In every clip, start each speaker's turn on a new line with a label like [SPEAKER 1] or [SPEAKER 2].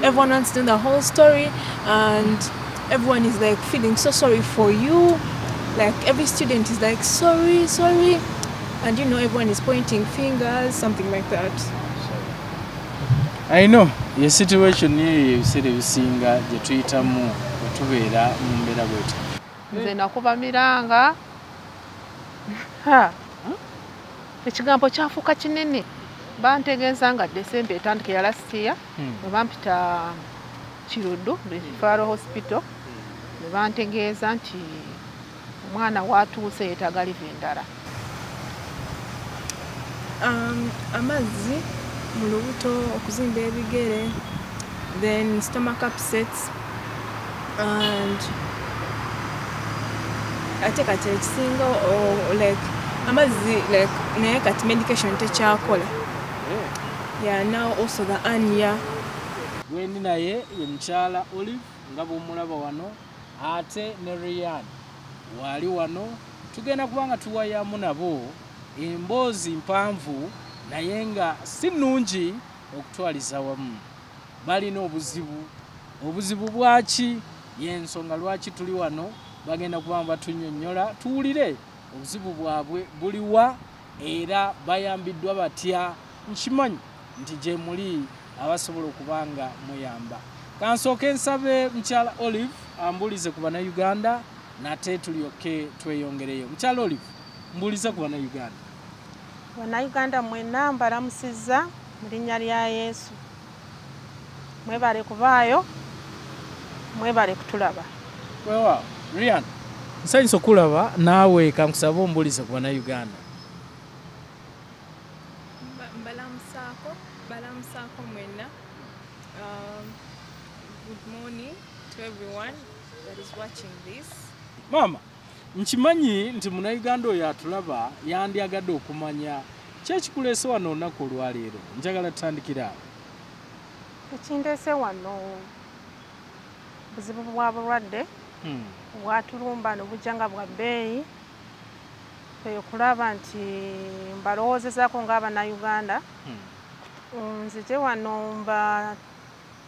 [SPEAKER 1] Everyone wants to know the whole story, and everyone is like feeling so sorry for you. Like every student is like sorry, sorry, and you know everyone is pointing fingers, something like that.
[SPEAKER 2] I know ye situation eyo ebiseera ebisinga gye tuyitamu bwe tubeera mu mbeera bwetyo.
[SPEAKER 3] Nze nakuba miranga. Ha. Ekigambo kyafuuka kinene. Bantegeeza nga December etandika ya last year, bwe bampita Kiruddu Referral Hospital, ne bantegeeza nti omwana watuuse yeetaaga liver endala.
[SPEAKER 1] Amazzi mu lubuto, okuzimba ebigere, then stomach upsets, and ate kati ekisinga like amazzi like naye kati medication tekyakola. Yeah, now also the hernia.
[SPEAKER 2] Gwendi naye ye mukyala Olive nga bw'omulaba wano, ate ne Ryan waali wano. Tugenda kuba nga tuwayamu nabo emboozi mpanvu naye nga si nnungi okutwaliza wamu. Balina obuzibu. Obuzibu bwaki? Y'ensonga lwaki tuli wano. Bagenda kuba nga batunnyonnyola tuwulire obuzibu bwabwe buliwa era bayambiddwa batya. Nkimanyi nti gye muli abasobola okuba nga muyamba. Kansooke nsabe mukyala Olive ambuulize ku Bannayuganda nate tulyoke tweyongereyo. Mukyala Olive, mbuulize ku Bannayuganda.
[SPEAKER 4] Bannayuganda mwenna mbalamusizza mu linnya lya Yesu. Mwebale kubaayo, mwebale kutulaba.
[SPEAKER 2] Weewaawo. Ryan, nsanyuse okulaba naawe, kankusabe ombuulize ku Bannayuganda.
[SPEAKER 1] Mbalamusaako, mbalamusaako mwenna. Good morning to everyone that is watching this.
[SPEAKER 2] Maama, nkimanyi nti Munnayuganda oyo atulaba yandyagadde okumanya ki ekikuleese wano olunaku olwaleero. Njagala tutandikire awo.
[SPEAKER 4] Ekindeese wano buzibu bwa bulwadde bwatulumba ne bujja nga bwa bbeeyi. Eyo kulaba nti mbalowoozezaako ng'Abannayuganda. Nzije wano mba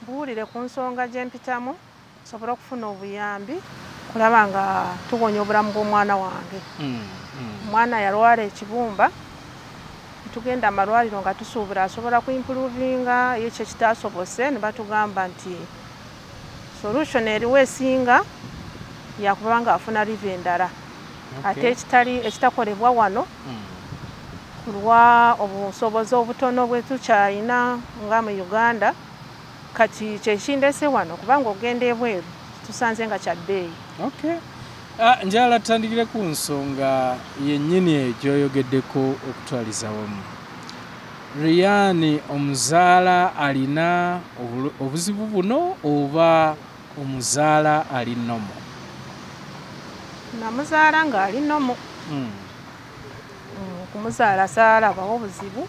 [SPEAKER 4] mbuulire ku nsonga gye mpitamu nsobole okufuna obuyambi kulaba nga tuwonya obulamu bw'omwana wange. Omwana yalwala ekibumba, tugenda amalwaliro nga tusuubira asobola kuimprovinga, ye kye kitaasobose ne batugamba nti solution eriwo esinga yakuba nga afuna liver endala. Ate ekitali ekitakolebwa wano ku lwa obusobozi obutono bwe tukyalina nga mu Uganda. Kati kyekindeese wano kubanga ogenda ebweru tusanze nga kya bbeeyi.
[SPEAKER 2] Okay. Njagala tutandikire ku nsonga yennyini eyo gy'oyogeddeko okutwaliza wamu. Ryan omuzaala alina obuzibu buno oba omuzaala ali normal?
[SPEAKER 4] Namuzaala ng'ali normal. Okumuzaala saalabawo obuzibu.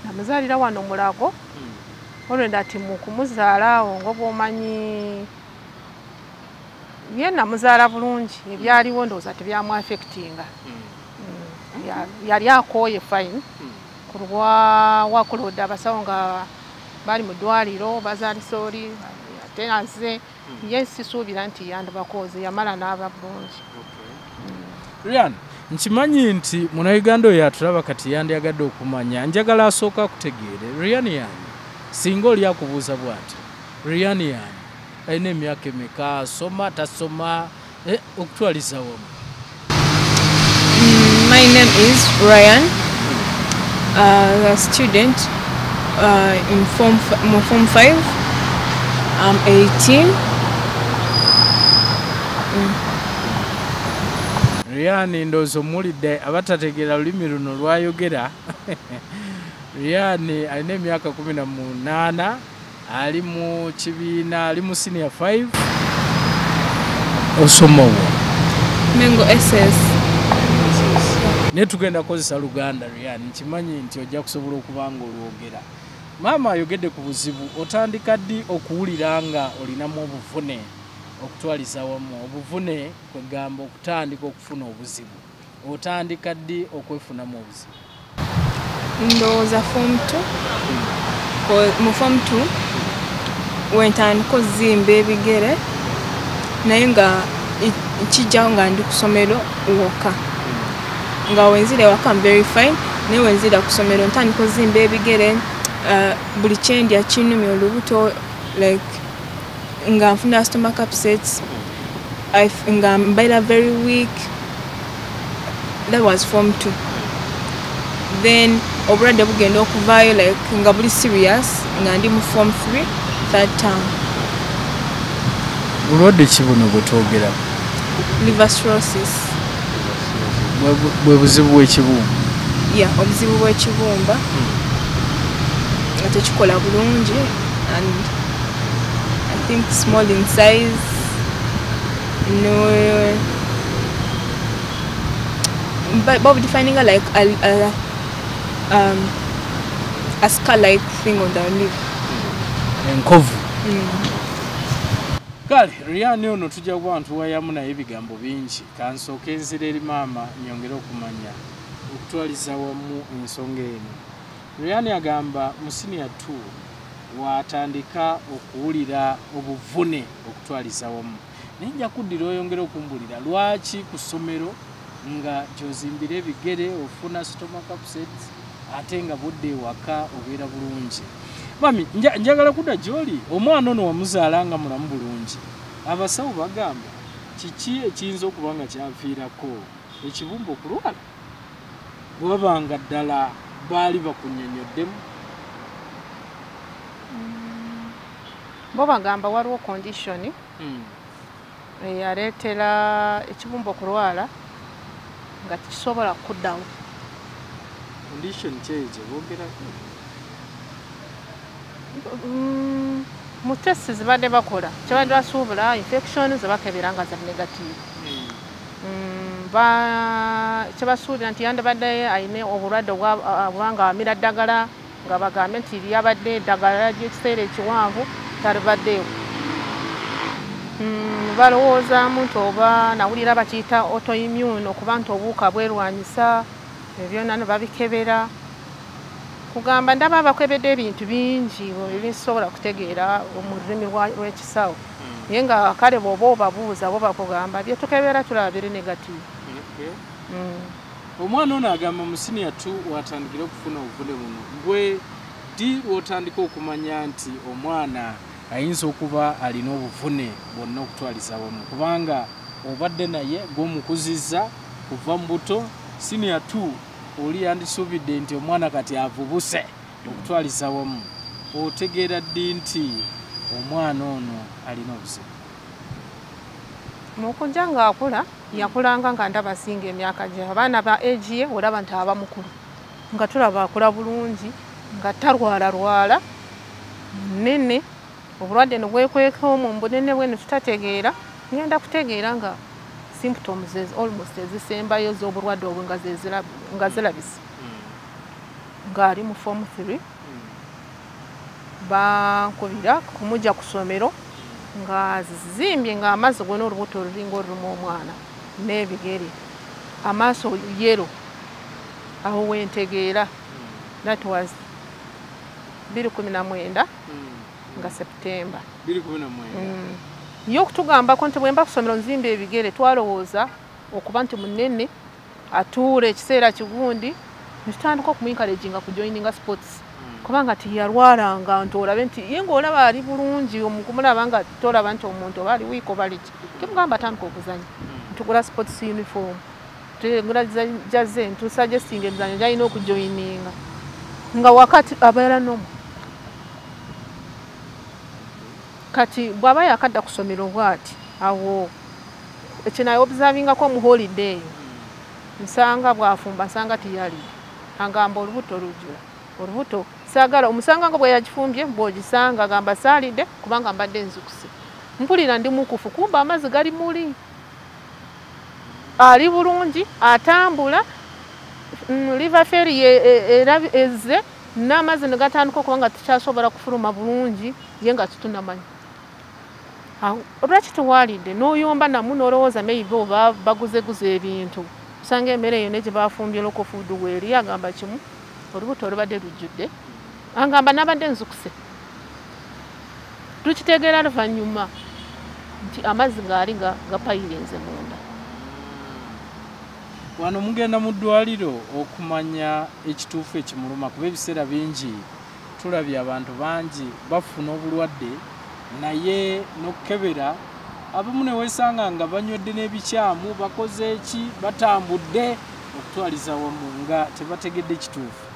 [SPEAKER 4] Namuzaalira wano Mulago. Olwenda ati mu kumuzaala awo nga bw'omanyi ye namuzaala bulungi, ebyaliwo ndowooza tebyamu affectinga. Yali akooye fine ku lwa workload, abasawo nga bali mu ddwaliro bazaalisa oli ate azze, ye sisuubira nti yandibakooze, yamala n'aba bulungi.
[SPEAKER 2] Ryan, nkimanyi nti Munnayuganda oyo atulaba kati yandyagadde okumanya, njagala asooka akutegeere. Ryan yani singa oli akubuuza bw'ati, Ryan yani alina emyaka emeka, asoma tasoma, okutwaliza wamu?
[SPEAKER 1] My name is Ryan, a student in form 5. I'm 18.
[SPEAKER 2] Ryan ndowooza omuwulidde abatategeera lulimi luno lwayogera. Ryan alina emyaka 18, ali mu kibiina, ali mu senior 5. Osoma wa?
[SPEAKER 1] Mengo SS.
[SPEAKER 2] Naye tugenda kukozesa Luganda Ryan, nkimanyi nti ojja kusobola okuba nga olwogera. Maama ayogedde ku buzibu, otandika ddi okuwulira nga olinamu obuvune okutwaliza wamu? Obuvune kwegamba okutandika okufuna obuzibu. Otandika ddi okwefunamu obuzibu?
[SPEAKER 1] Ndowooza form 2. Mu form 2 Wentandika ozimba ebigere naye nga kijjawo nga ndi ku ssomero wokka. Nga wenzira ewaka I'm very fine, naye wenzira ku ssomero ntandika ozimba ebigere, buli kyendya kinnumya olubuto, like nga nfuna stomach upsets, nga mbeera very weak. That was form 2. Then obulwadde bugenda okuvaayo like nga buli serious nga ndi mu form 3 third term.
[SPEAKER 2] Bulwadde ki buno bwe twogera?
[SPEAKER 1] Liver cirrhosis.
[SPEAKER 2] Bwe buzibu bw'ekibumba?
[SPEAKER 1] Yeah, obuzibu bw'ekibumba nga tekikola bulungi and I think small in size. No, but Bob defining like a scar-like thing on the liver.
[SPEAKER 2] Enkovu. Kale Rian ono tujja kuba ntuwayamu naye ebigambo bingi. Kansooke nzira eri maama nyongere okumanya okutwaliza wamu ensonga eno. Rian agamba mu senior 2 watandika okuwulira obuvune okutwaliza wamu. Naye nja kuddira oyongere okumbulira lwaki ku ssomero nga gy'ozimbira ebigere ofuna stomach upsets ate nga budde ewaka obeera bulungi. Mami, njagala kudda gy'oli, omwana ono wamuzaala nga mulamu bulungi. Abasawo bagamba kiki ekiyinza okuba nga kyaviirako ekibumba okulwala? Bwe baba nga ddala baali bakunnyonnyoddemu.
[SPEAKER 3] Bo bagamba waliwo condition eyaleetera ekibumba okulwala nga tekisobola kuddawo.
[SPEAKER 2] Condition ki eyo gye boogerako?
[SPEAKER 3] Mu test zibadde bakola kyebadde basuubula infection zebakebera nga za negative. Kyebasuubira nti yandibadde ayine obulwadde obwanga amira ddagala nga bagambe nti lyabadde eddagala ly'ekiseera ekiwanvu talibaddeewo. Balowoozaamu nti oba nawulira bakiyita autoimmune okuba nti obuwuka bwerwanyisa ebyo byonna ne babikebera. Kugamba ndaba abakebedde ebintu bingi ebisobola kutegeera mu lulimi lw'ekisawo. Naye nga kale bw'oba obabuuza bo bakugamba bye tukebera tulaba biri negative.
[SPEAKER 2] Omwana ono agamba mu senior 2 watandikira okufuna obuvune buno. Gwe ddi lw'otandika okumanya nti omwana ayinza okuba alina obuvune bwonna okutwaliza wamu? Kubanga obadde naye gw'omukuzizza kuva mu buto, senior 2 oli yandisuubidde nti omwana kati avubuse okutwaliza wamu. Otegeera ddi nti omwana ono alina obuzibu?
[SPEAKER 3] Mu kujja ng'akula, yakulanga nga ndaba asinga emyaka gye. Abaana ba age ye olaba nti aba mukulu, nga tulaba akula bulungi, nga talwalalwala nnene, obulwadde ne bwekweka omwo mu bunene bwe ne tutategeera. Ngenda kutegeera nga symptoms almost ezisembayo z'obulwadde obwo nga zirabise. Ng'ali mu form 3 bankubira kumujja ku ssomero nga zizimbye ng'amazzi gonna olubuto olulinga olulimu omwana n'ebigere, amaaso yero. Awo wentegeera. That was 2019 nga September.
[SPEAKER 2] 2019.
[SPEAKER 3] Ye okutugambako nti bwe mba ku ssomero nzimba ebigere, twalowooza okuba nti munene atuula ekiseera kigundi, ne tutandika okumuencouraginga ku joininga sports. Kubanga tiyalwalanga nti olabe nti ye ng'olaba ali bulungi, omukumulaba nga tolaba nti omuntu oba ali wiiki oba liki. Tumugamba atandika okuzannya, ntugula sports uniform, tugula jaze, ntusuggestinga emizannyo gy'alina okujoininga. Nga wakati abeera n'omu. Kati bw'aba yakadda ku ssomero bw'ati, awo ekyo naye observingako mu holiday eyo. Nsanga bw'afumba nsanga tiyalidde. Agamba olubuto lujjula. Olubuto saagala omusanga nga bwe yagifumbye bw'ogisanga agamba saalidde kubanga mbadde nzukuse. Mpulira ndi mukufu kumba amazzi gali muli. Ali bulungi atambula, liver failure ezze n'amazzi ne gatandika okuba nga tekyasobola kufuluma bulungi ye nga tetunnamanya. Lwaki tewalidde n'oyomba namu n'olowooza maybe oba baguzeguze ebintu. Osanga emmere eyo ne gye bafumbye local food weeri agamba kimu olubuto olubadde lujjudde. Agamba nabadde nzukuse. Tukitegeera luvannyuma nti amazzi gaali gapayirinze munda.
[SPEAKER 2] Wano mugenda mu ddwaliro okumanya ekituufu ekimuluma, kuba ebiseera bingi tulabye abantu bangi bafuna obulwadde naye n'okukebera abamu ne weesanga nga banywedde n'ebikyamu, bakoze eki, batambudde okutwaliza wamu nga tebategedde kituufu.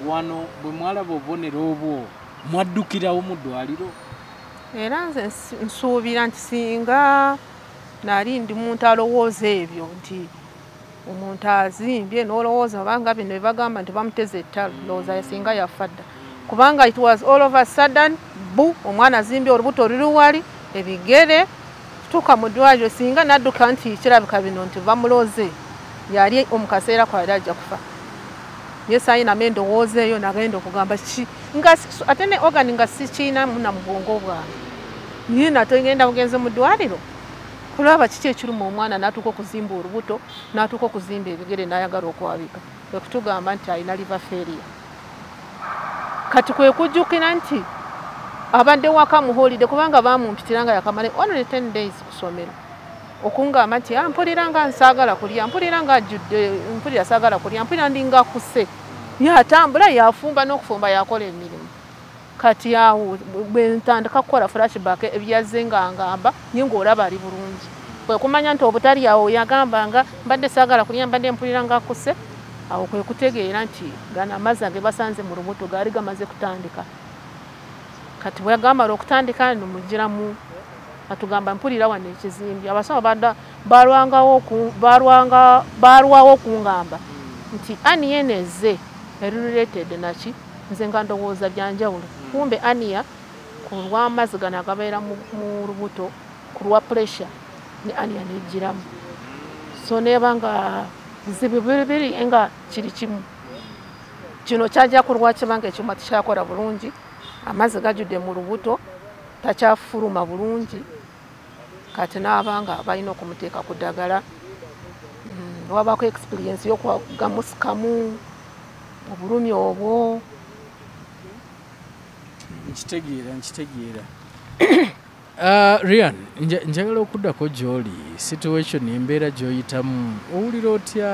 [SPEAKER 2] Wano bwe mwalaba obubonero obwo mwaddukirawo mu ddwaliro?
[SPEAKER 3] Era nze nsuubira nti singa nali ndi muntu alowooza ebyo nti omuntu azimbye n'olowooza obanga bino bye bagamba nti bamuteze ettalo, ndowooza singa yafa dda, kubanga it was all of a sudden bu omwana azimbye olubuto luli wali ebigere tutuuka mu ddwaliro. Singa nadduka nti kirabika bino nti bamuloze, yali omukaseera kwali ajja kufa. Ye saayinamu endowooza eyo, nagenda okugamba ki nga ate ne organ nga sikiinamu na mu bwongo bwange, naye natogenda bugenze mu ddwaliro kulaba kiki ekiruma omwana n'atuuka okuzimba olubuto, n'atuuka okuzimba ebigere, n'ayagala okwabika. Kwe kutugamba nti alina liver failure. Kati kwe kujjukira nti abadde waka mu holiday, kubanga baamumpitira nga yakamala only 10 days ku ssomero, okungamba nti mpulira nga nsaagala kulya, mpulira nga ajjudde, mpulira saagala kulya, mpulira ndi nga kuse. Yatambula, yafumba n'okufumba, yakola emirimu. Kati awo bwe ntandika kukola flashback ebyazze nga ngamba naye ng'olaba ali bulungi, kwe kumanya nti obutali awo yagamba nga mbadde saagala kulya, mbadde mpulira nga akuse. Awo kwe kutegeera nti gano amazzi ge basanze mu lubuto gaali gamaze kutandika. Kati bwe yagamala okutandika nomugiramu atugamba mpulira wano ekizimbi. Abasawo balwangawo balwawo okungamba nti hernia eno ezze eri related naki, nze nga ndowooza byanjawulo, kumbe hernia ku lw'amazzi gano agabeera mu lubuto, ku lwa pressure ne hernia negiramu. So neeba nga bizibu bibiri nga kiri kimu. Kino kyajja ku lwakibanga ekyuma tekyakola bulungi, amazzi gajjudde mu lubuto, takyafuluma bulungi. Kati n'abanga balina okumuteeka ku ddagala, wabaako experience y'okugamusikamu obulumi obwo.
[SPEAKER 2] Nkitegeera, nkitegeera. Rian, njagala okuddako gy'oli, situation embeera gy'oyitamu owulira otya?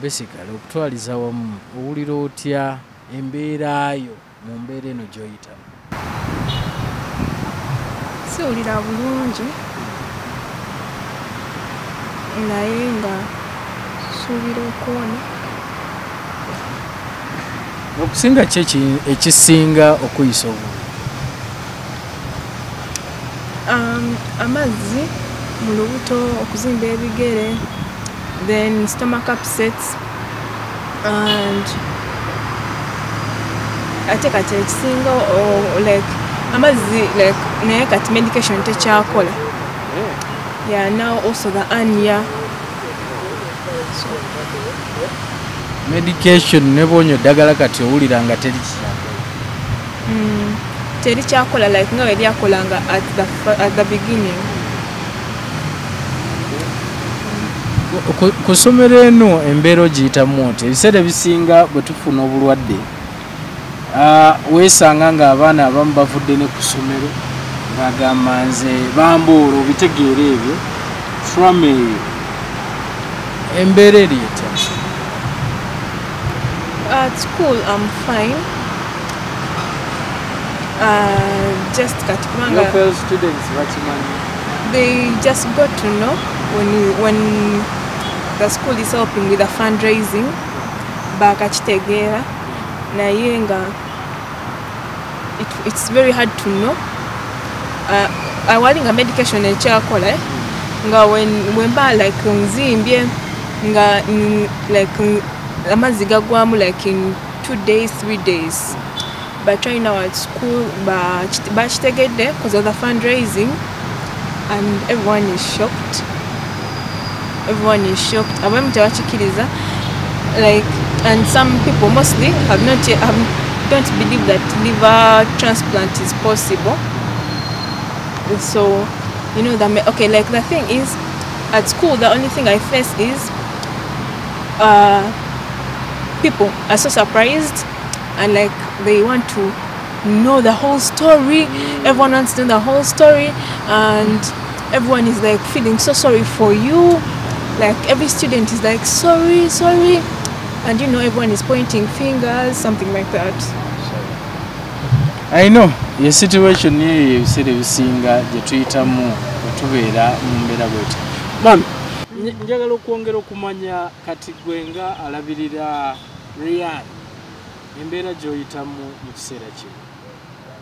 [SPEAKER 2] Basically okutwaliza wamu owulira otya embeera yo mu mbeera eno gy'oyitamu?
[SPEAKER 1] Siwulira bulungi, naye nga suubira okuwona.
[SPEAKER 2] Okusinga ki ekisinga okuyisa obubi?
[SPEAKER 1] Amazzi mu lubuto, okuzimba ebigere, then stomach upsets, and ate kati ekisinga like amazzi, like naye kati medication tekyakola. Yeah, now also the hernia. So
[SPEAKER 2] medication ne bw'onywa eddagala kati owulira nga teri kyakola?
[SPEAKER 1] Teri kyakola like nga bwe lyakolanga at the beginning.
[SPEAKER 2] Ku ssomero eno embeera ogiyitamu oti? Ebiseera ebisinga bwe tufuna obulwadde, weesanga ng'abaana abamu bavudde ne ku ssomero ng'agamba nze bambuula, obitegeera ebyo, trauma eyo. Embeera eri etya?
[SPEAKER 1] At school I'm fine, just kati kubanga
[SPEAKER 2] Your fellow students bakimanyi?
[SPEAKER 1] They just got to know when the school is helping with the fundraising, bakakitegeera, naye nga it's very hard to know. Awali nga medication ekyakola, eh? Nga when ba like nzimbye nga like amazzi gagwamu like in 2 days, 3 days, but right now at school bakitegedde because of the fundraising, and everyone is shocked, everyone is shocked. Abamu tebakikiriza, like, and some people mostly have not yet, have, don't believe that liver transplant is possible. So you know the okay, like the thing is, at school the only thing I face is people are so surprised and like they want to know the whole story. Everyone wants to know the whole story, and everyone is like feeling so sorry for you. Like every student is like sorry, sorry, and you know everyone is pointing fingers, something like that.
[SPEAKER 2] I know ye situation eyo ebiseera ebisinga gye tuyitamu bwe tubeera mu mbeera bwetyo. Mami, njagala okwongera okumanya kati gwe nga alabirira Rian, embeera gy'oyitamu mu kiseera kino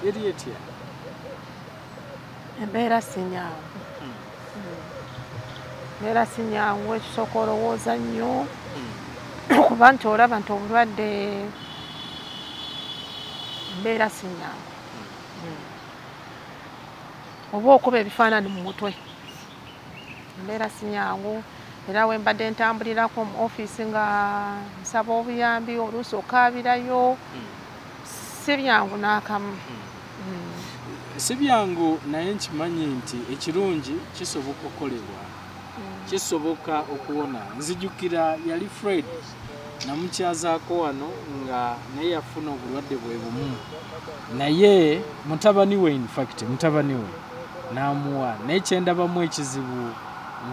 [SPEAKER 2] eri etya?
[SPEAKER 4] Embeera si nyangu. Embeera si nyangu. Ekisooka, olowooza nnyo kuba nti olaba nti obulwadde, embeera si nyangu, oba okuba ebifaananyi mu mutwe. Embeera si nyangu. Era we mbadde ntambulirako mu ofiisi nga nsaba obuyambi, oluusi okaabirayo. Si byangu n'akamu.
[SPEAKER 2] Si byangu, naye nkimanyi nti ekirungi kisoboka okukolebwa, kisoboka okuwona. Nzijukira yali Fred namukyazaako wano nga naye yafuna obulwadde bwe bumu, naye mutabani we, infact mutabani we n'amuwa. Naye kyendabamu ekizibu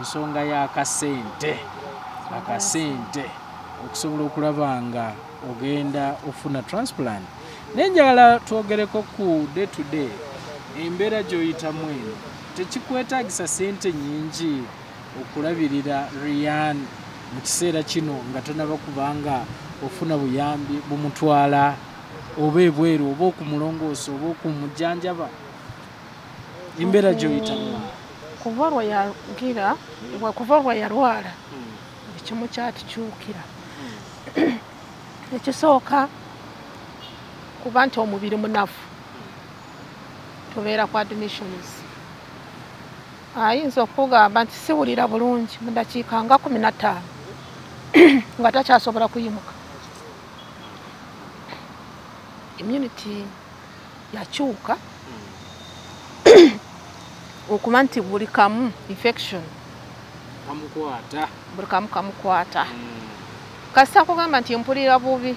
[SPEAKER 2] nsonga y'akasente, akasente okusobola okulaba nga ogenda ofuna transplant. Naye njagala twogereko ku day to day embeera gy'oyitamu eno. Tekikwetaagisa sente nyingi okulabirira Rian mu kiseera kino nga tonaba kubanga ofuna buyambi bumutwala oba ebweru oba okumulongoosa oba okumujjanjaba? Embeera gy'oyitamu.
[SPEAKER 4] Kuva lwe yagira, kuva lwe yalwala, ekimu kyatukyukira. Ekisooka kuba nti omubiri munafu, tubeera ku admissions. Ayinza okugamba nti siwulira bulungi, mu dakiika nga 15 nga takyasobola kuyimuka. Immunity yakyuka okuba nti buli kamu infection
[SPEAKER 2] kamukwata.
[SPEAKER 4] Buli kamu kamukwata. Kasita kugamba nti mpulira bubi,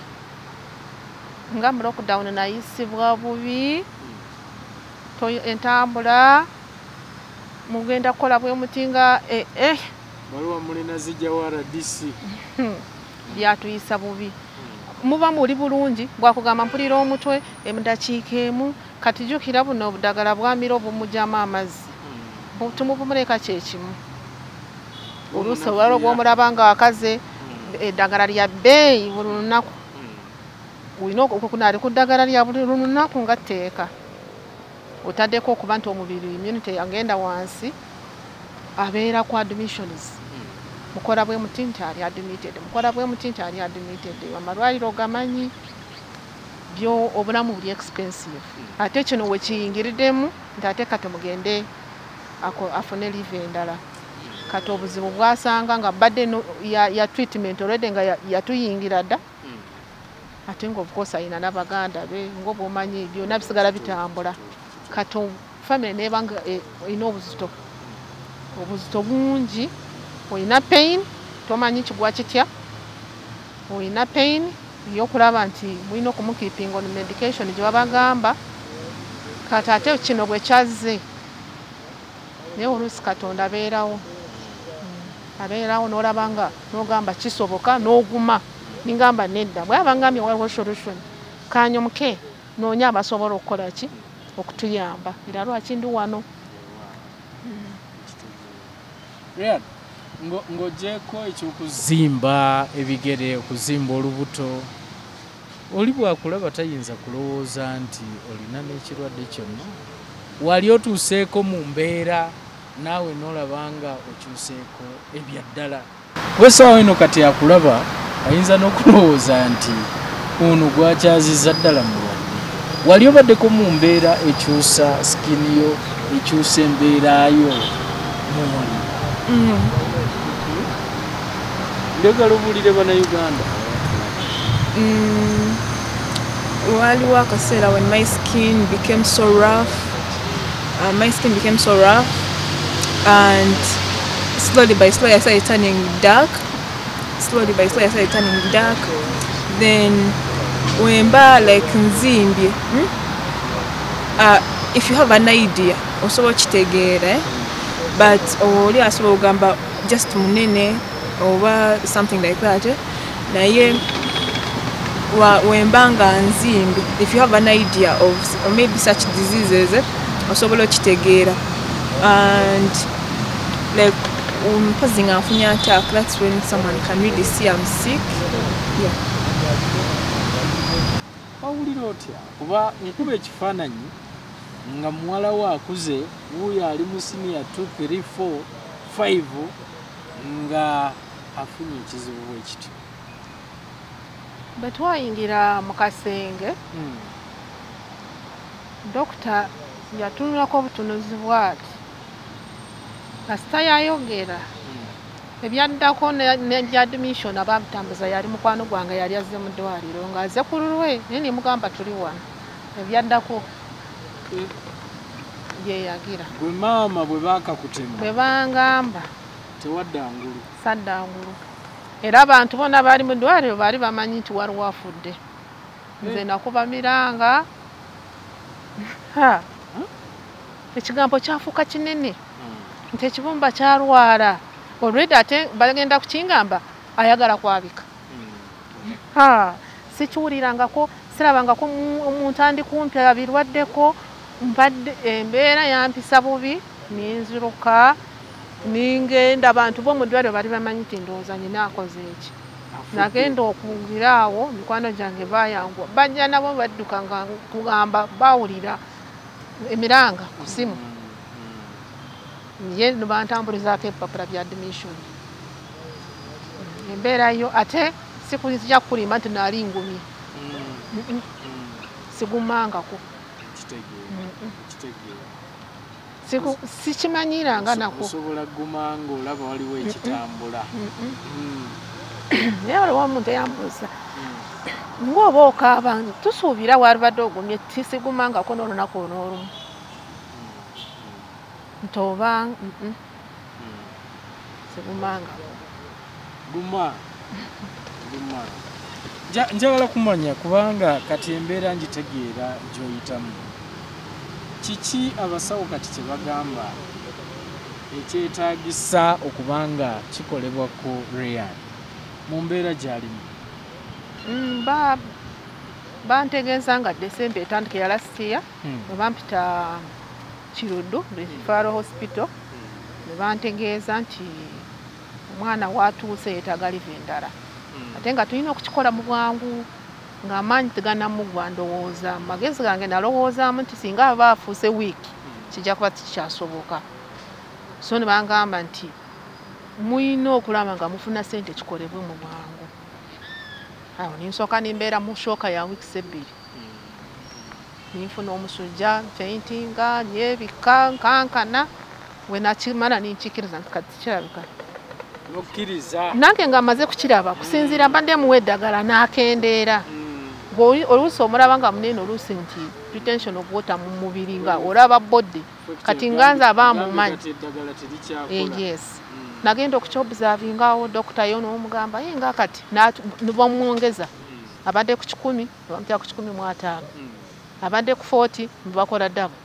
[SPEAKER 4] nga mu lockdown nayisibwa bubi, entambula mugenda kukola bwe muti nga eh.
[SPEAKER 2] Waliwo mulina zijja wa RDC.
[SPEAKER 4] Byatuyisa bubi. Muba muli bulungi, bwakugamba mpulira omutwe, emudakiika emu. Kati jjukira buno obudagala bwamira obumugyamu amazzi, tumubumuleka kyekimu. Oluusi olwala obwomulaba nga akaze, eddagala lya bbeeyi buli lunaku. Olina ali ku ddagala lya buli lunaku nga tteeka. Otaddeko okuba nti omubiri immunity yagenda wansi, abeera ku admissions. Mukola bwe muti nti ali admitted, mukola bwe muti nti ali admitted. Amalwaliro gamanyi byo, obulamu buli expensive. Ate kino wekiyingiriddemu nti ate kati mugende afune leave endala. Kati obuzibu bwasanga nga badde ya treatment already nga yatuyingira dda. Ate nga of course ayina n'abaganda be, ng'obwomanyi byonna bisigala bitambula. Kati family neba nga erina obuzito, obuzito bungi. Olina pain, tomanyi kigwa kitya. Olina pain yokulaba nti mulina okumukeepinga on medication gye babagamba. Kati ate kino bwe kyazze, naye oluusi Katonda abeerawo, abeerawo n'olaba nga n'ogamba kisoboka, n'oguma. Ningamba nedda, bwe aba ngambye waliwo solution, kanyomuke noonye abasobola okukola ki, okutuyamba. Era lwaki ndi wano.
[SPEAKER 2] Rian, ng'ogyeko ekyokuzimba ebigere, okuzimba olubuto, oli bwakulaba tayinza kulowooza nti olina n'ekirwadde kyonna. Wali otuuseeko mu mbeera naawe n'olaba nga okyuseeko ebyaddala? Kuba essaawa eno kati akulaba ayinza n'okulowooza nti ono gwakyaziza ddala mulwadde. Wali obaddeko mu mbeera ekyusa skin yo, ekyusa embeera yo muli? Njagala obuulire Bannayuganda.
[SPEAKER 1] Waliwo akaseera when my skin became so rough, my skin became so rough and slowly by slowly I started turning dark. Slowly by slowly I started turning dark. Then wemba like nzimbye, If you have an idea osobola okitegeera, but oli asobola okugamba just munene oba something like that, naye wemba nga nzimbi, if you have an idea of or maybe such diseases, osobola okitegeera. And like mpozi nga nfunye attack, that's when someone can really see I'm sick. Yeah.
[SPEAKER 2] Wawulira otya kuba nkuba ekifaananyi nga muwala we akuze, wuuyo ali mu siniya 2 3 4 5 nga afunye ekizibu bwe kityo?
[SPEAKER 3] Bwe twayingira mu kasenge, dokita yatunulako obutunuzi bw'ati, kasita yayogera ebyaddako n'ebya admission abamutambuza yali mukwano gwange, yali azze mu ddwaliro ng'aze ku lulwe, naye ne mugamba tuli wano. Ebyaddako yeyagira.
[SPEAKER 2] Gwe maama bwe baakakutema?
[SPEAKER 3] Bwe bangamba
[SPEAKER 2] tewadda ngulu?
[SPEAKER 3] Sadda ngulu. Era abantu bonna baali mu ddwaliro baali bamanyi nti waliwo afudde. Nze nakuba miranga. Ekigambo kyafuuka kinene nti ekibumba kyalwala. Already ate bagenda kukingamba ayagala kwabika. Sikiwulirangako, sirabangako omuntu andi kumpi abirwaddeko, mbadde embeera yampisa bubi, ninziruka ningenda. Abantu b'omu ddwaliro bali bamanyi nti ndowooza nyina akoze eki. Nagenda okungira awo, mikwano gyange bayanguwa, bajja nabo badduka nga kugamba bawulira emiranga ku ssimu. Ye bantambulizaako ebipapula bya admission. Embeera yo ate sikujja kulimba nti naali ngumye, sigumangako, sikimanyiranga nako.
[SPEAKER 2] Osobola kuguma ng'olaba waliwo ekitambula.
[SPEAKER 3] Naye waliwo omuntu eyambuuza ng'oba okaaba, tusuubira walibadde ogumye. Tisigumangako n'olunaku n'olumu nti oba sigumangako.
[SPEAKER 2] Guma guma. Njagala kumanya kubanga kati embeera ngitegeera gy'oyitamu. Kiki abasawo kati kye bagamba ekyetaagisa okubanga kikolebwa ku Rayan mu mbeera gy'alimu?
[SPEAKER 3] Bantegeeza nga December etandika ya last year, bwe bampita Kiruddu Referral Hospital, ne bantegeeza nti omwana watuuse yeetaaga liva endala, ate nga tulina okukikola mu bwangu ng'amaanyi teganamugwa. Ndowooza mu magezi gange nalowoozaamu nti singa aba afuuse wiiki kijja kuba tikikyasoboka. So ne bangamba nti muyina okulaba nga mufuna ssente kikolebwe mu bwangu. Awo ninsooka nimbeera mu shock ya wiiki 2, ninfuna omusujja, faintinga, nyebika, nkankana. We nakimala ninkikiriza nti kati kirabika.
[SPEAKER 2] Nokkiriza?
[SPEAKER 3] Nange nga maze kukiraba, kusinziira mbadde muwa eddagala n'akendeera. Oluusi omulaba nga munene, oluusi nti retention of water mu mubiri nga olaba body. Kati nga nze aba mumanyi.
[SPEAKER 2] Eddagala terikyakola.
[SPEAKER 3] Yes. Nagenda okukyobservinga awo, dokita yo n'omugamba ye nga kati nibamwongeza. Abadde ku 100 bamutya ku 105, abadde ku 40 bakola double.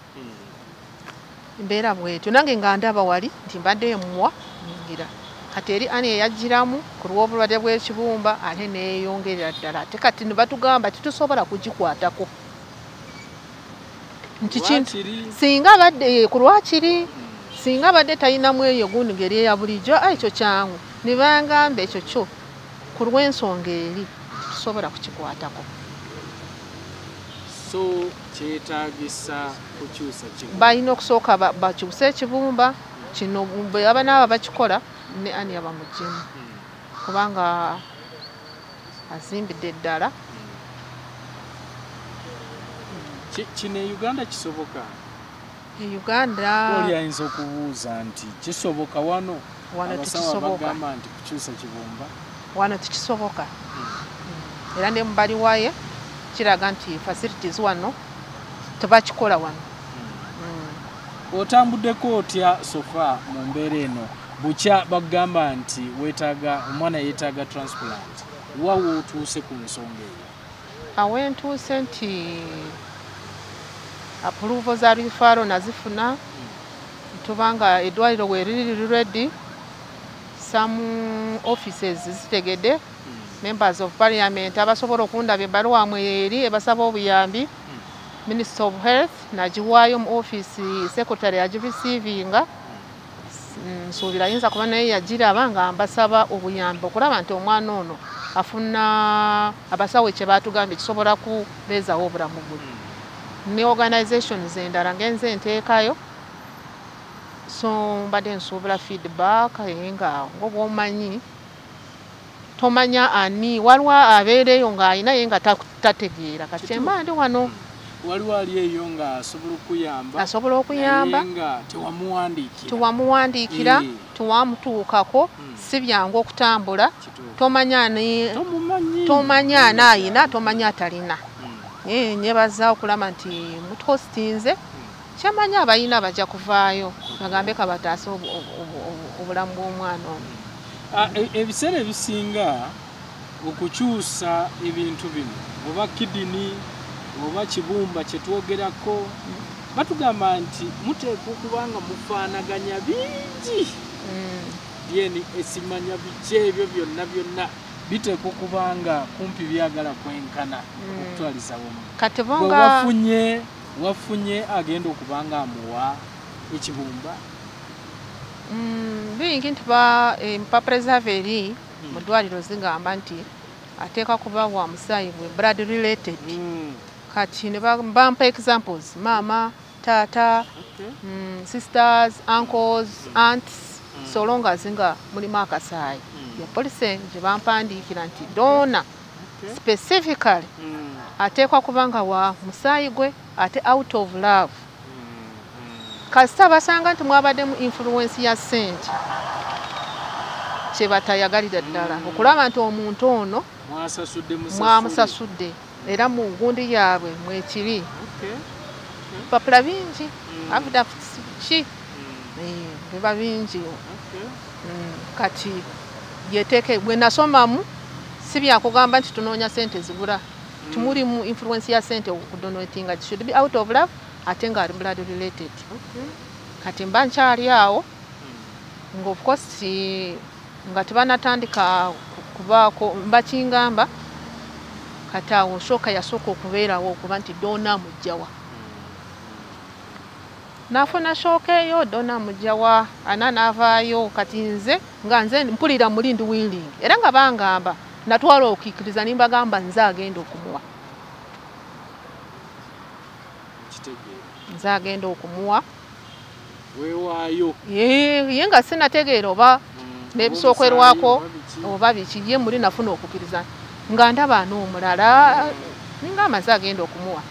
[SPEAKER 3] Embeera bwetyo nange nga ndaba wali nti mbadde muwa nyingira. Kati eri ani eyagiramu ku lw'obulwadde bw'ekibumba ate neeyongerera ddala. Ate kati ne batugamba titusobola kugikwatako nti kintu singa abadde ku lwakiri, singa abadde talinamu eyo gundi ngeri eya bulijjo, ekyo kyangu. Ne bangamba ekyo kyo ku lw'ensonga eri tusobola kukikwatako.
[SPEAKER 2] So kyetaagisa kukyusa kibumba?
[SPEAKER 3] Balina okusooka bakyuse ekibumba kino, bwe baba naaba bakikola ne ani abamuggyemu, kubanga azimbidde ddala.
[SPEAKER 2] Kino e Uganda kisoboka?
[SPEAKER 3] E Uganda
[SPEAKER 2] oli ayinza okubuuza nti kisoboka wano?
[SPEAKER 3] Wano
[SPEAKER 2] Abasawo
[SPEAKER 3] tekisoboka.
[SPEAKER 2] abagamba nti kukyusa kibumba
[SPEAKER 3] Wano tekisoboka. Era ne mubali waye kiraga nti facilities wano tebakikola wano.
[SPEAKER 2] Otambuddeko otya so far mu mbeera eno bukya bagamba nti weetaaga omwana yeetaaga transplant? Wawe otuuse ku nsonga eyo?
[SPEAKER 3] Awo entuuse nti Approval za referral nazifuna. Tubanga eddwaliro we riri ready. Some offices zitegedde. Members of parliament abasobola okundaba ebbaluwa mwe eri ebasaba obuyambi. Minister of Health nagiwaayo mu office, secretary agireceivinga. Nsuubira ayinza kuba naye yagiraba nga mbasaba obuyambi okulaba nti omwana ono afuna abasawo kye baatugambye kisobola kubeezawo obulamu bwe. Ne organizations endala ngenze nteekayo. So mbadde nsuubira feedback nga ng'obwomanyi tomanya ani waliwo abeereyo ng'alina ye nga tategeera. Kati kyemba ndi wano
[SPEAKER 2] waliwo ali eyo nga asobola okuyamba,
[SPEAKER 3] asobola okuyamba
[SPEAKER 2] nga tewamuwandiikira,
[SPEAKER 3] tewamuwandiikira, tewamutuukako, si byangu okutambula, tomanya ani, tomanya ani ayina, tomanya atalina. Nyebaza okulaba nti mutuhostinze, kyamanya abalina bajja kuvaayo bagambe kabataase obulamu bw'omwana ono.
[SPEAKER 2] Ebiseera ebisinga okukyusa ebintu bino oba kidini oba kibumba kye twogerako, batugamba nti muteekwa okuba nga mufaanaganya bingi. DNA esimanya biki ebyo byonna byonna biteekwa okuba nga kumpi byagala kwenkana okutwaliza wamu.
[SPEAKER 3] Kati bonga
[SPEAKER 2] wafunye agenda okuba nga amuwa ekibumba.
[SPEAKER 3] Bingi nti empapula zaava eri mu ddwaliro zigamba nti ateeka kuba wa musaayi bwe blood related. Kati ne bampa examples, maama, taata, sisters, uncles, aunts, so long as nga mulimu akasaayi. Ya policy gye bampandiikira nti donor specifically ateekwa kuba nga wa musaayi gwe ate out of love. Kasita basanga nti mwabaddemu influence ya ssente kye batayagalira ddala okulaba nti omuntu ono mwamusasudde era mu ngundi yaabwe mwekiri. Bipapula bingi, affidavits ki biba bingi. Kati yeteeke bwe nasomamu si byakugamba nti tunoonya ssente zibula, timulimu influence ya ssente okudonatinga, it should be out of love ate nga ali blood related. Kati mba nkyali awo nga of course nga tebanatandika kubaako mbakingamba, kati awo nsooka yasooka okubeerawo okuba nti donor mujjawa. Nafuna shooka eyo donor mujjawa ana n'avaayo. Kati nze nga nze mpulira muli ndi willing era nga bangamba natwala okukkiriza nimbagamba nze agenda okumuwa, nze agenda okumuwa
[SPEAKER 2] weewaayo.
[SPEAKER 3] Ye nga sinategeera oba n'ebisookerwako oba biki, ye muli nafuna okukkiriza nga ndaba n'omulala ninga amaze agenda okumuwa.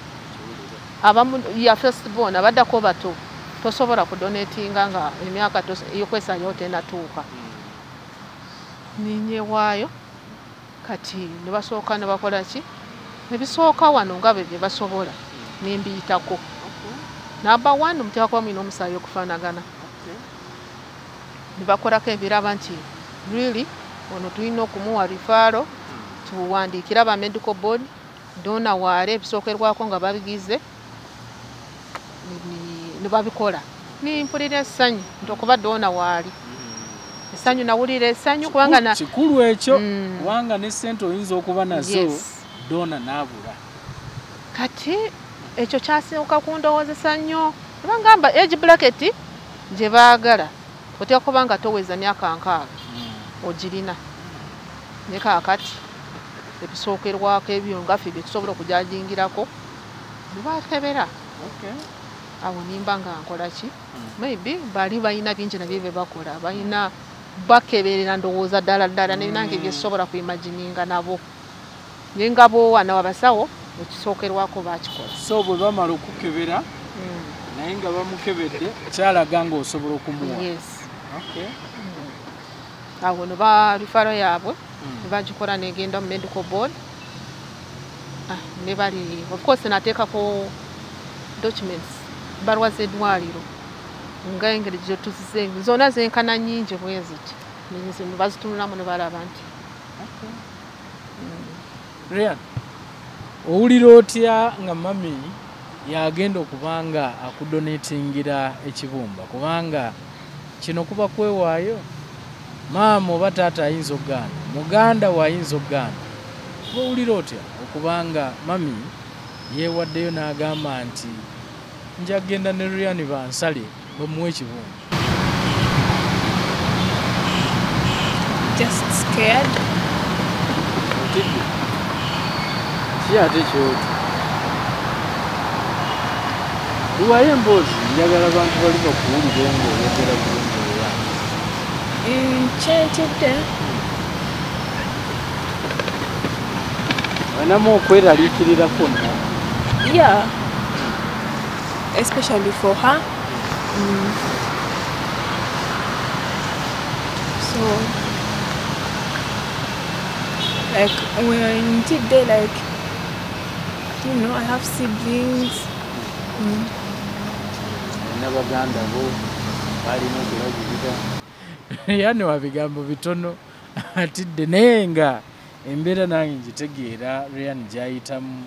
[SPEAKER 3] Abamu ya first born abaddako bato tosobola kudonatinga nga emyaka ey'okwesaayo tenatuuka. Ninyewaayo kati ne basooka ne bakola ki ebisooka wano nga bye basobola nembiyitako. Number one, muteeka kuba mulina omusaayi okufaanagana. Ne bakolako ebiraba nti really ono tulina okumuwa referral, tuwandiikire aba medical board, donor waale ebisookerwako nga babigize ne babikola. Nimpulira essanyu nti okuba donor waali essanyu, nawulira essanyu kubanga
[SPEAKER 2] kikulu ekyo, kubanga ne ssente oyinza okuba nazo donor n'abula.
[SPEAKER 3] Kati ekyo kyasooka kundowoozesa nnyo kubanga age bracket gye baagala oteeka kuba nga toweza myaka 60 ogirina. Ne kaakati ebisookerwako ebyo nga ffe bye tusobola okujajingirako ne bakebera. Awo nimba nga nkola ki, maybe bali balina bingi nabyo bye bakola, balina bakeberera ndowooza ddala ddala nange bye sobola kuimagininga nabo. Naye nga bo wano abasawo ekisookerwako bakikola.
[SPEAKER 2] So bwe bamala okukebera naye nga bamukebedde kyalaga ng'osobola okumuwa.
[SPEAKER 3] Yes. Awo ne ba referral yaabwe ne bagikola negenda mu medical board. Ne bali of course nateekako documents, ebbaluwa z'eddwaliro nga engeri gye tuzize zonna zenkana nnyingi bwe ziti, ne bazitunulamu ne balaba nti
[SPEAKER 2] Ryan, owulira otya nga mami yagenda okubanga akudonatingira ekibumba, kubanga kino kuba kwewaayo. Maama oba taata ayinza okugaana, muganda we ayinza okugaana. Bw'owulira otya okubanga mami yeewaddeyo n'agamba nti nja kugenda ne Ryan bansale bamuwe ekibumba?
[SPEAKER 1] Just scared.
[SPEAKER 2] Otidde? Ki ate ky'otya? Luwayo emboozi, njagala abantu bali bakuwulire ng'oyogera bulungi era.
[SPEAKER 1] Kyentidde.
[SPEAKER 2] Olinamu okweraliikirira kwonna?
[SPEAKER 1] Yeah. Especially for her. So, like, when ntidde, like, you know, I have siblings.
[SPEAKER 2] Olina baganda bo balina okulabirira. Yani wa bigambo bitono atidde, naye nga embeera nange ngitegeera Ryan gy'ayitamu.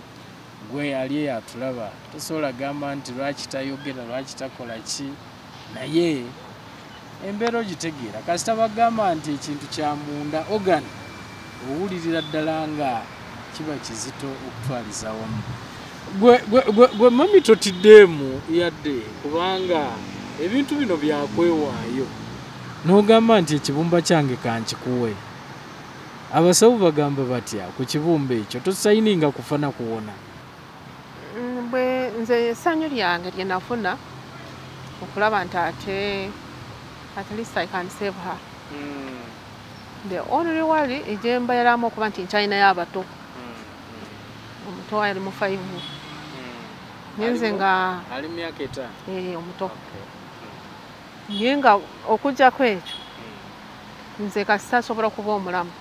[SPEAKER 2] Gwe ali eyo atulaba tosobola gamba nti lwaki tayogera, lwaki takola ki, naye embeera ogitegeera. Kasita bagamba nti ekintu kya munda, organ, owulirira ddala nga kiba kizito okutwaliza wamu. Gwe mami totiddeemu yadde, kubanga ebintu bino byakwewaayo n'ogamba nti ekibumba kyange kankikuwe. Abasawo bagamba batya ku kibumba ekyo? Tosayininga kufa na kuwona.
[SPEAKER 3] Bwe nze essanyu lyange lye nafuna okulaba nti ate at least I can save her. The only worry egyembeeramu okuba nti nkyalinayo abato. Omuto ali mu 5. Nze nga
[SPEAKER 2] ali mu myaka 5.
[SPEAKER 3] Omuto. Naye nga okuggyako ekyo nze kasita asobola okuba omulamu.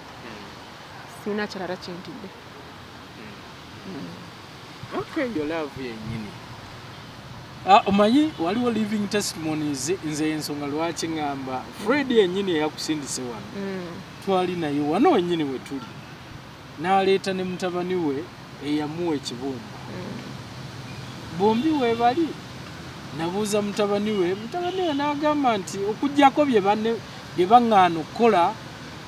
[SPEAKER 3] Sirina kirala kyentidde.
[SPEAKER 2] Okay, your love yennyini. Omanyi waliwo living testimonies. Nze ensonga lwaki ngamba Fred yennyini eyakusindise wano. Twali naye wano wennyini we tuli, n'aleeta ne mutabani we eyamuwa ekibumba. Bombi we bali. Nabuuza mutabani we n'agamba nti okuggyako bye baŋŋaana okukola,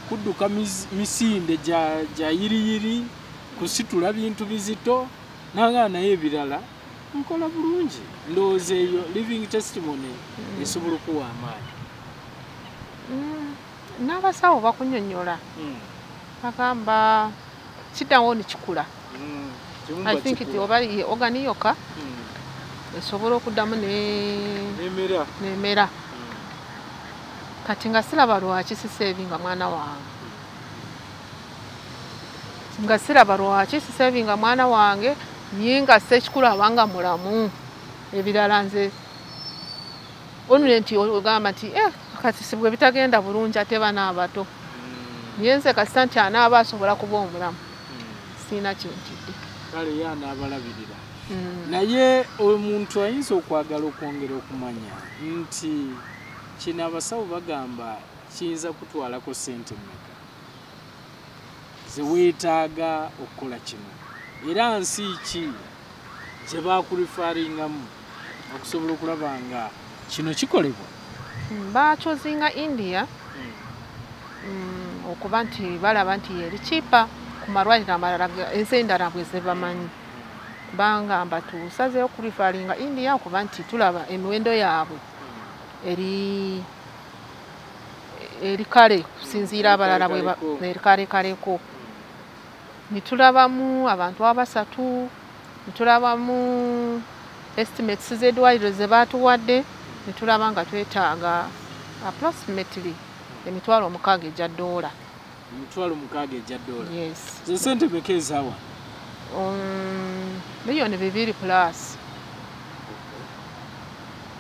[SPEAKER 2] kudduka misinde gya yiriyiri, kusitula bintu bizito, n'agaana naye ebirala nkola bulungi. Ndowooza eyo living testimony esobola okuwa amaanyi.
[SPEAKER 3] N'abasawo bakunnyonnyola, bagamba kiddawo ne kikula. I think it oba ye organ yokka esobola okuddamu nemera. Kati nga siraba lwaki sisevinga mwana wange. Nga siraba lwaki sisevinga mwana wange, naye nga sekikulu abanga mulamu. Ebirala nze onule nti ogamba nti kati si bwe bitagenda bulungi ate bana abato. Naye nze kasita nti anaaba asobola kuba omulamu. Sirina kyentidde.
[SPEAKER 2] Kale ye anaabalabirira. Naye omuntu ayinza okwagala okwongera okumanya nti kino abasawo bagamba kiyinza kutwalako ssente mmeka ze weetaaga okukola kino, era nsi ki gye bakurifaaringamu okusobola okulaba nga kino kikolebwa?
[SPEAKER 3] Bakyozinga India okuba nti balaba nti eri kipa ku malwaliro amalala ensi endala bwe zebamanyi. Bangamba tusazeeyo okurifaaringa India okuba nti tulaba emiwendo yaabwe eri kale kusinziira abalala bwe eri kale kaleko. Nitulabamu abantu abasatu, nitulabamu estimates z'eddwaliro ze baatuwadde, nitulaba nga twetaaga approximately $6,000 egya ddoola.
[SPEAKER 2] $6,000 egya ddoola?
[SPEAKER 3] Yes.
[SPEAKER 2] Ze ssente mmeka ezaawa?
[SPEAKER 3] 2 million plus.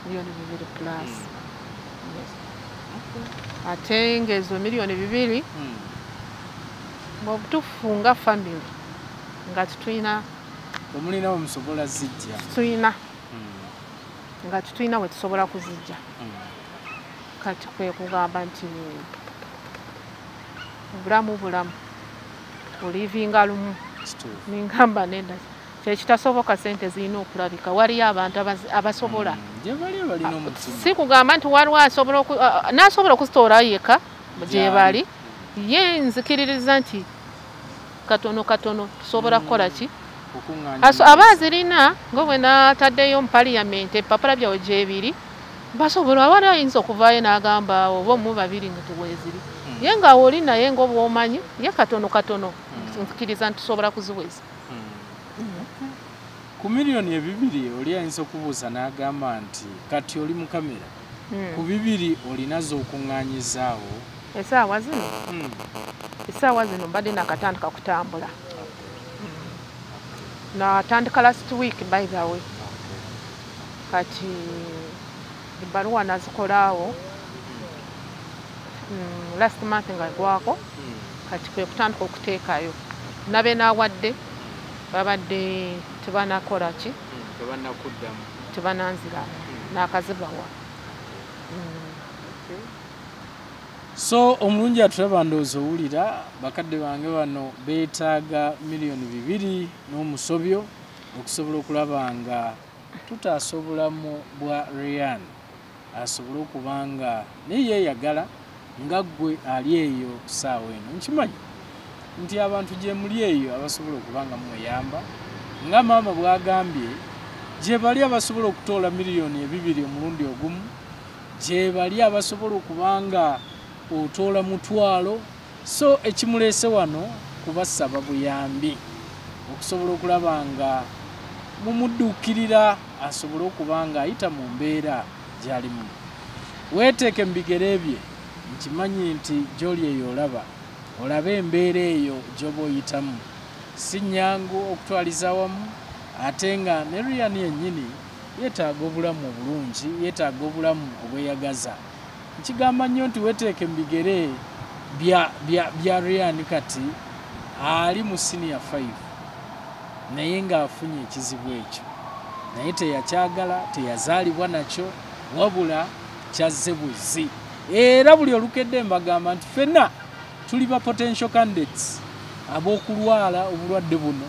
[SPEAKER 3] 2 million plus. Yes. Ate ng'ezo 2 million mu butuufu nga family nga tetulina.
[SPEAKER 2] Temulina we musobola zijja?
[SPEAKER 3] Tetulina. Nga tetulina we tusobola kuzijja. Kati kwe kugamba nti obulamu bulamu olivinga lumu. Ningamba nenda Kyekitasoboka sente zirina okulabika. Waliyo abantu abasobola.
[SPEAKER 2] Gye bali balina omutima.
[SPEAKER 3] Si kugamba nti waliwo asobola n'asobola okuzitoola yekka gye bali. Ye nzikiririza nti katono katono tusobola kukola ki? Aba azirina nga bwe n'ataddeyo mu parliament ebipapula byawe gyebiri basobola wali ayinza okuvaayo n'agamba oba omu babiri nga tuweeziri. Ye nga oli naye ng'obwomanyi ye katono katono nzikiriza nti tusobola kuziweza.
[SPEAKER 2] Ku 2 million oli ayinza okubuuza n'agamba nti kati oli mu kamera ku 2 olinazo okuŋŋaanyizaawo?
[SPEAKER 3] Essaawa zino, essaawa zino mbadde nakatandika kutambula. Natandika last week, by the way. Kati ebbaluwa nazikolaawo last month nga gwako. Kati kwe kutandika okuteekayo nabe naawadde babadde tebanakola ki,
[SPEAKER 2] Tebannakuddamu.
[SPEAKER 3] Tebananziramu n'akazibawa.
[SPEAKER 2] So omulungi atulaba, ndowooza owulira bakadde bange bano beetaaga 2.5 million okusobola okulaba nga tutaasa obulamu bwa Ryan asobole okuba nga naye yeeyagala nga ggwe ali eyo saawa eno. Nkimanyi nti abantu gye muli eyo abasobola okuba nga mweyamba nga maama bw'agambye, gye bali abasobola okutoola 2 million omulundi ogumu, gye bali abasobola okuba nga otoola mutwalo. So ekimuleese wano kubasaba buyambi okusobola okulaba nga mumudduukirira asobole okuba nga ayita mu mbeera gy'alimu. Weeteeke mu bigere bye. Nkimanyi nti gy'oli eyo olaba olabe embeera eyo gy'oba oyitamu si nnyangu okutwaliza awamu, ate nga ne Ryan yennyini yeetaaga obulamu obulungi, yeetaaga obulamu obweyagaza. Nkigamba nnyo nti weeteeke mu bigere bya Ryan. Kati ali mu senior 5 naye ng'afunye ekizibu ekyo, naye teyakyagala, teyazaalibwa nakyo, wabula kyazze buzzi. Era buli olukedde mbagamba nti ffenna tuli ba potential candidates ab'okulwala obulwadde buno,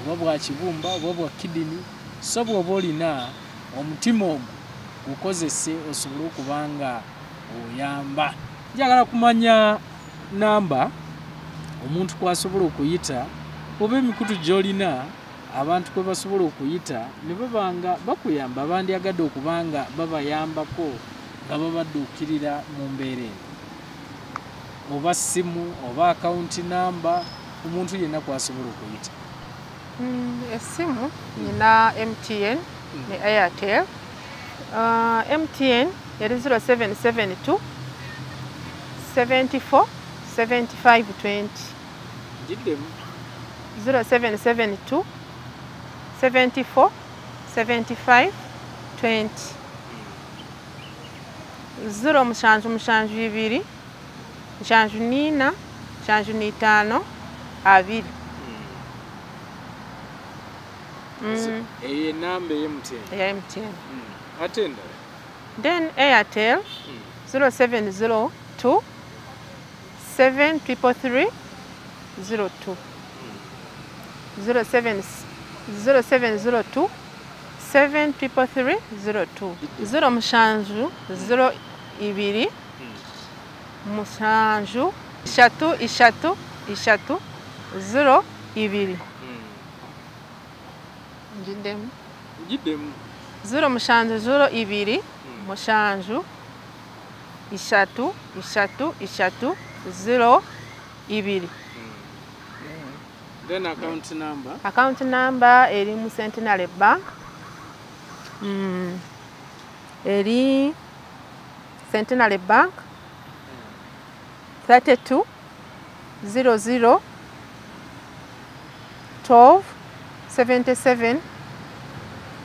[SPEAKER 2] oba bwa kibumba oba bwa kidney. So bw'oba olina omutima ogwo gukozese osobole okuba nga oyamba. Njagala kumanya namba omuntu kwasobola okuyita oba emikutu gy'olina abantu kwe basobola okuyita ne baba nga bakuyamba, bandyagadde okuba nga babayambako nga babadduukirira mu mbeera eno, oba simu oba akawunti namba omuntu yenna kwasobola okuyita.
[SPEAKER 3] Essimu nina MTN ne Airtel. MTN eri 0772 74 75 20.
[SPEAKER 2] Giddemu.
[SPEAKER 3] 0772 74 75 20. 0772 74 75 20.
[SPEAKER 2] Eyo enamba ey'MTN?
[SPEAKER 3] Eya MTN.
[SPEAKER 2] Ate endala?
[SPEAKER 3] Then Airtel 0702 733 02. 07 0702 733 02. 07 02 7 3 3 3 0 2. Ngiddemu.
[SPEAKER 2] Giddemu.
[SPEAKER 3] 07 02 7 3 3 3 0 2.
[SPEAKER 2] Then account number?
[SPEAKER 3] Account number eri mu Centenary Bank. Eri Centenary Bank 32 00 12 77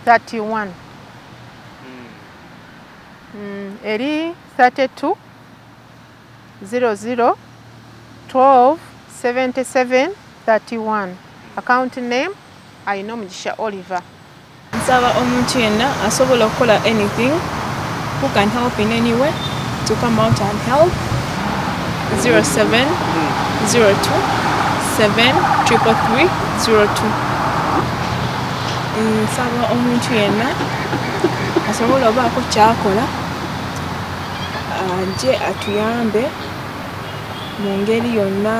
[SPEAKER 3] 31. Eri 32 00 12 77 31. Account name ayina Omugisha Oliver.
[SPEAKER 1] Nsaba omuntu yenna asobola okukola anything, who can help in any way, to come out and help. 07 02 7 333 02. Nsaba omuntu yenna asobola obaako kyakola ajje atuyambe mu ngeri yonna,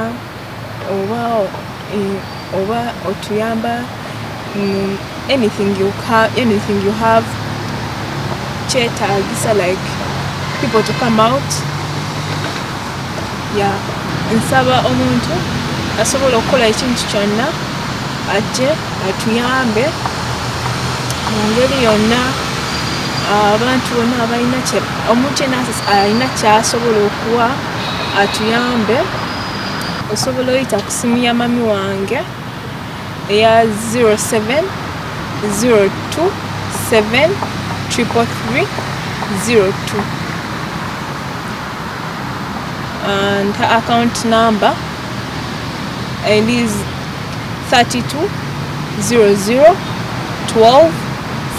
[SPEAKER 1] oba otuyamba anything you have kyetaagisa, like people to come out. Yeah, nsaba omuntu asobola okukola ekintu kyonna ajje atuyambe mu ngeri yonna. Abantu bonna abalina omuntu yenna alina kyasobola okuwa atuyambe. Osobola oyita ku simu ya mami wange eya 07 02 7 333 02, and her account number is 32 00 12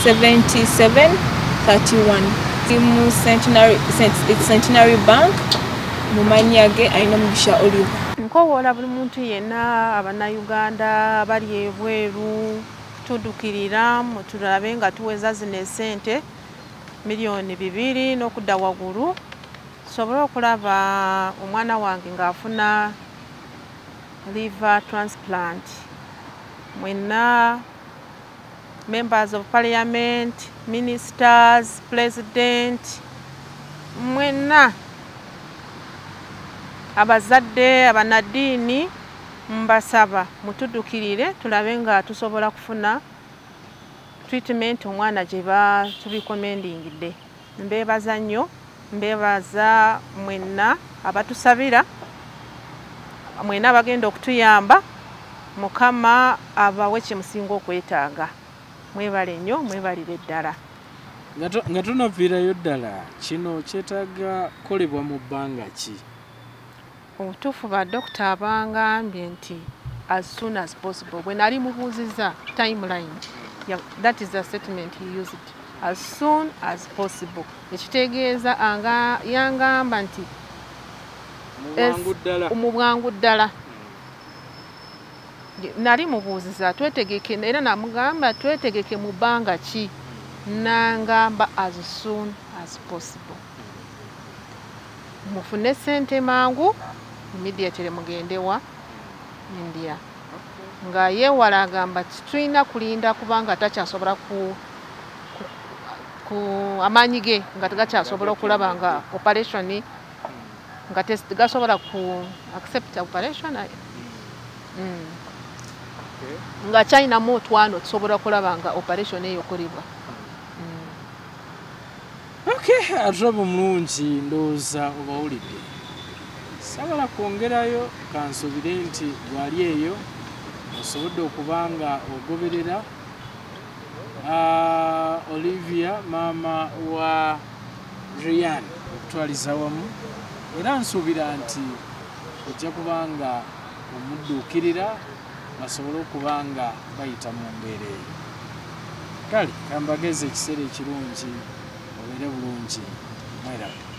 [SPEAKER 1] 77 31. Mu Centenary Bank, mu mannya ge Ainomugisha Olive.
[SPEAKER 4] Nkowoola buli muntu yenna, Abannayuganda abali ebweru, tuddukirira tulabe nga tuweza zino esente 2 million n'okudda waggulu, tusobole okulaba omwana wange ng'afuna liver transplant. Mwenna members of parliament, ministers, president, mwenna abazadde, abannaddiini, mbasaba mutuddukirire tulabe nga tusobola kufuna treatment omwana gye baturecommendingidde. Mbeebaza nnyo, mbeebaza mwenna abatusabira, mwenna abagenda okutuyamba. Mukama abawe kye musinga okwetaaga. Mwebale nnyo, mwebalire ddala.
[SPEAKER 2] Nga tunaviirayo ddala, kino kyetaaga kukolebwa mu bbanga ki?
[SPEAKER 3] Obutuufu ba dokita abangambye nti as soon as possible. Bwe nali mubuuziza timeline, yeah, that is the statement he used, as soon as possible. Ekitegeeza anga yangamba nti
[SPEAKER 2] Mu bwangu ddala.
[SPEAKER 3] Mu bwangu ddala. Nali mubuuziza twetegeke, era namugamba twetegeke mu bbanga ki, nangamba as soon as possible, mufune sente mangu, immediately mugende wa India. Nga yeewala agamba tulina kulinda kubanga takyasobola ku amaanyi ge nga tegakyasobola okulaba nga operation, nga gasobola ku accept operation. Nga kyalinamu otwana tusobola kulaba nga operation eyo ekolebwa.
[SPEAKER 2] Okay, atulaba omulungi, ndowooza obawulidde. Saagala kwongerayo, kansuubire nti bw'ali eyo osobodde okuba nga ogoberera. Olivia, maama wa Rian, okutwaliza wamu, era nsuubira nti ojja kuba nga omudduukirira basobole okuba nga bayita mu mbeera eyo. Kale kambageze ekiseera ekirungi, obeere bulungi, mweraba.